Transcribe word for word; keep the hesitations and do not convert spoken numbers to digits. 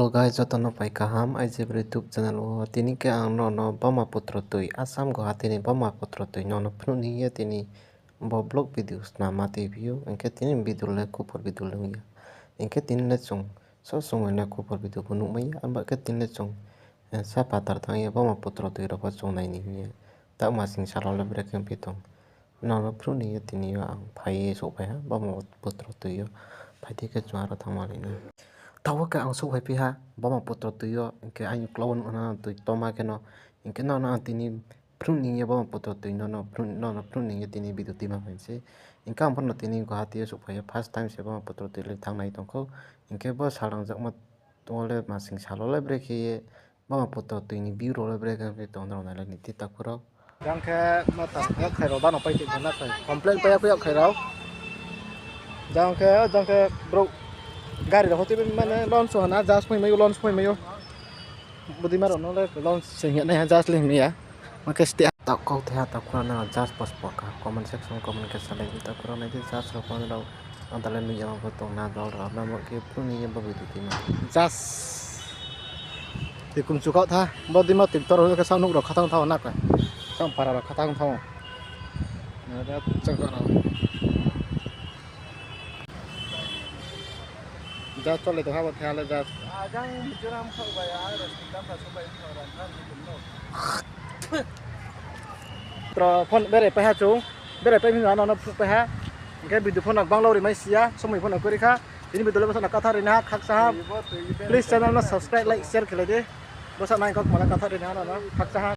Hello guys, joto no phai kaham I J B YouTube channel wo. Tini khe ang nrao no Brahmaputra tui, Assam Guwahati ni Brahmaputra tui nrao no phnuh ni hing ye tini bo vlog video snam ma tui phi ou. Hing khe tini video le khupor video le ong ya. Hing khe tini le chung so song bai le khupor video pho nuhmai ya. Abo khe tini le chung, eh, sa phathar thanng ye Brahmaputra tui rao pho chung nai ni hing ye. Taoh masing sal wo le brekhe phi tong. Nrao no phnuh ni ye tini yo ang phai ye souhphai ha Brahmaputra tui yo. Phai di khe chung aro thanngma lai na. Taoh wo khe ang souhphai phi ha Brahmaputra tui yo, hing khe aini uklau wo nuh ha na tui tongma khe no. Hing khe nrao no ang tini phnuh ni hing ye Brahmaputra tui no, no phnuh, nrao no phnuh ni hing ye tini video tuima phai sei. Hing khe ang pho no tini Guwahati yo souhphai ye first time se Brahmaputra tui le thanng nai tong khou. Hing khe bo salrangjakma wo le masing sal wo le brekhe ye Brahmaputra tui ni view rao le brekhe phi tong nrao nai lai ni di takhu rao. Jang khe ma ta yakkhlai rao bano pai tong na khe complain pai ya khe yakkhlai rao. Jang khe, jang khe brouh gari rao hotei mane launch so ha na, judge phai mai ou, launch phai mai ou. Bodei ma rao no le launch se hing ya nai ha, judge le hing mai ya. Ma khe stay. Taoh kauthai ha takhu rao, nrao judge postpone kha comment section comment khe salai di takhu rao, nai di judge rao pho nrao anta le nuh ya ma pho tong na dol rao, abo khe phnuh ni ye bo video tuima. Judge. Tui kumchu khaoh tha, bodei ma tui ktor khe sa nuh rao khathang thao na khe. Sa para rao khathang thao. Judge cholai tong ha bo thaiha le judge. Ajang Mizoram khaoh bai, aro Sri Lanka so bai khaoh rang kha ni tum no. Tro phone berai pai ha chung, berai pai phi no ano no phnuh pai ha. Hing khe video pho no gbang lori mai si ya, somoi pho no kori kha. Tini video le bsa no katha ri na ha, khakchang ha. Please channel no subscribe, like, share khe lai di. Bsa nai kok mala katha ri na ha ano no, khakchang ha.